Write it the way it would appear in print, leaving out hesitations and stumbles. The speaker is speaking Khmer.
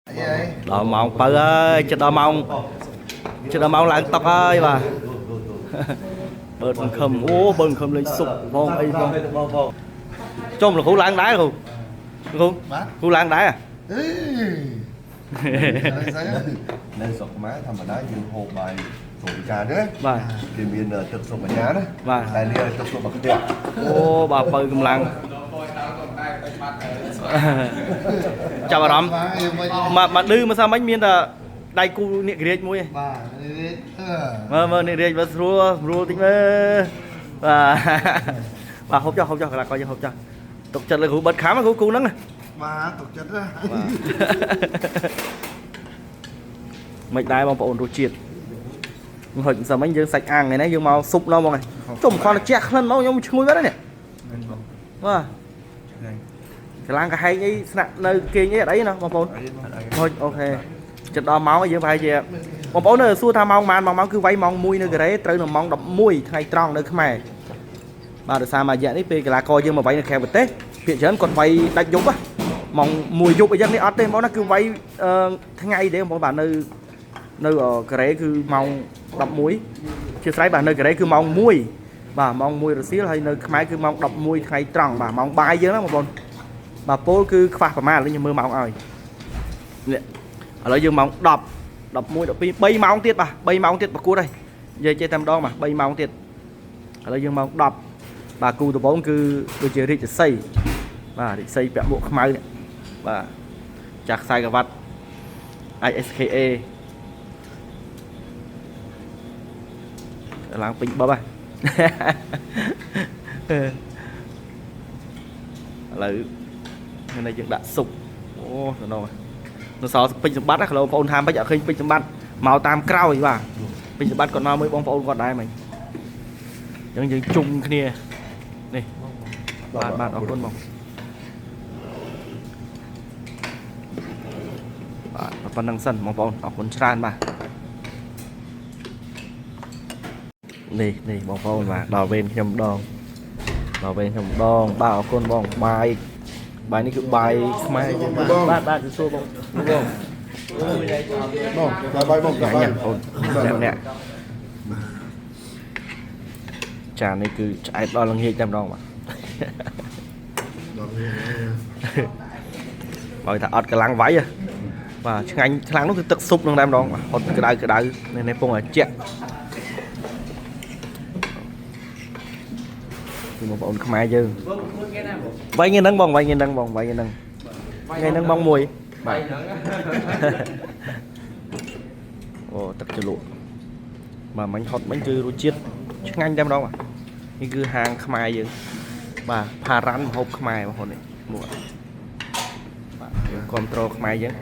អីអី ដល់ម៉ោងបើហើយចិត្តដល់ម៉ោងចិត្តដល់ម៉ោងឡើងតុកហើយបាទបើសង្ឃឹមអូបើសង្ឃឹមលេងសុបផងអីផង បងបង ចុំលោកគ្រូឡើងដែរគ្រូគ្រូគ្រូឡើងដែរ អេស្អី នៅស្រុកខ្មែរធម្មតាយើងហូបបាយស្រូបចានទេ បាទ គេមានទឹកស៊ុបបញ្ញាណា បាទ តែនេះទឹកស៊ុបបាក់ផ្ទះ អូបាទបើកម្លាំងចាប់អារម្មណ៍មកមកឌឺមកសាមិញមានតែដៃគូអ្នកក្រៀកមួយឯង បាទនេះអឺ មើលមើលអ្នករៀកមើលស្រួលស្រួលតិចមើលបាទបាទហូបចុះហូបចុះកន្លះកយើងហូបចុះទុកចិត្តលើគ្រូបិទខាំគ្រូគូហ្នឹងណា បាទទុកចិត្តណា បាទមិនដែរបងប្អូនរសជាតិហុចមិនសិនមិញយើងសាច់អាំងថ្ងៃនេះយើងមកស៊ុបដល់ហ្មងឯងជុំខំជះក្លិនមកខ្ញុំឈ្ងុយបាត់ហើយនេះបាទកម្លាំងកាហែងអីស្នាក់នៅគេងអីអត់អីណាបងប្អូនហុច OK ចិត្តដល់ម៉ោងហើយយើងប្រហែលជាបងប្អូននៅសួរថាម៉ោងប៉ុន្មានម៉ោងម៉ោងគឺវាយម៉ោង1នៅកូរ៉េត្រូវនៅម៉ោង11ថ្ងៃត្រង់នៅខ្មែរបាទដោយសារមួយរយៈនេះពេលកីឡាករយើងមកវាយនៅក្រៅប្រទេសភាគច្រើនគាត់វាយដាច់យប់ហ៎ម៉ោង1យប់អីចឹងនេះអត់ទេបងប្អូនណាគឺវាយអឺថ្ងៃទេបងប្អូនបាទនៅនៅកូរ៉េគឺម៉ោង11ជាស្រ័យបាទនៅកូរ៉េគឺម៉ោង1បាទម៉ោង1រសៀលហើយនៅខ្មែរគឺម៉ោង11ថ្ងៃត្រង់បាទម៉ោងបាយយើងណាបងប្អូនបាទពលគឺខ្វះប្រមាណឥឡូវខ្ញុំមើលម៉ោងឲ្យនេះឥឡូវយើងម៉ោង10 11 12 3ម៉ោងទៀតបាទ3ម៉ោងទៀតប្រកួតហើយនិយាយចេះតែម្ដងបាទ3ម៉ោងទៀតឥឡូវយើងម៉ោង10បាទគូដំបូងគឺដូចជារាជសីបាទរាជសីពាក់មួកខ្មៅនេះបាទចាស់ខ្សែក្រវ៉ាត់ ISKA ឡើងពេញបបហើយ ឥឡូវថ្ងៃនេះយើងដាក់ស៊ុបអូសំណងនៅសល់ពេជ្រសម្បត្តិណាគីឡូបងប្អូនថាមិនអត់ឃើញពេជ្រសម្បត្តិមកតាមក្រោយបាទពេជ្រសម្បត្តិគាត់មកមួយបងប្អូនគាត់ដែរមិញអញ្ចឹងយើងជុំគ្នានេះបាទបាទអរគុណបងបាទប៉ុណ្្នឹងសិនបងប្អូនអរគុណច្រើនបាទនេះនេះបងប្អូនបាទដល់វេនខ្ញុំម្ដងដល់វេនខ្ញុំម្ដងបាទអរគុណបងបាយបាយនេះគឺបាយខ្មែរយើងបាទបាទសួរបងបង បងបាយបង ញ៉ាំញ៉ាំអូនអ្នកអ្នកចាននេះគឺឆ្អែតដល់ល្ងាចតែម្ដងបាទ ដល់នេះ បើថាអត់កម្លាំងវាយហ៎បាទឆ្ងាញ់ខ្លាំងនោះគឺទឹកស៊ុបនឹងតែម្ដងបាទហត់ក្តៅក្តៅនេះនេះពងអាជាក់គឺបងប្អូនខ្មែរយើងវាយថ្ងៃហ្នឹងបងវាយថ្ងៃហ្នឹងបងវាយថ្ងៃហ្នឹងថ្ងៃហ្នឹងបងមួយបាទអូទឹកជ្រលក់បាទមិញហត់មិញគឺរសជាតិឆ្ងាញ់តែម្ដងបាទនេះគឺហាងខ្មែរយើងបាទផារ៉ាន់ម្ហូបខ្មែរបងប្អូននេះមួយ បាទយើងគ្រប់គ្រងខ្មែរយើង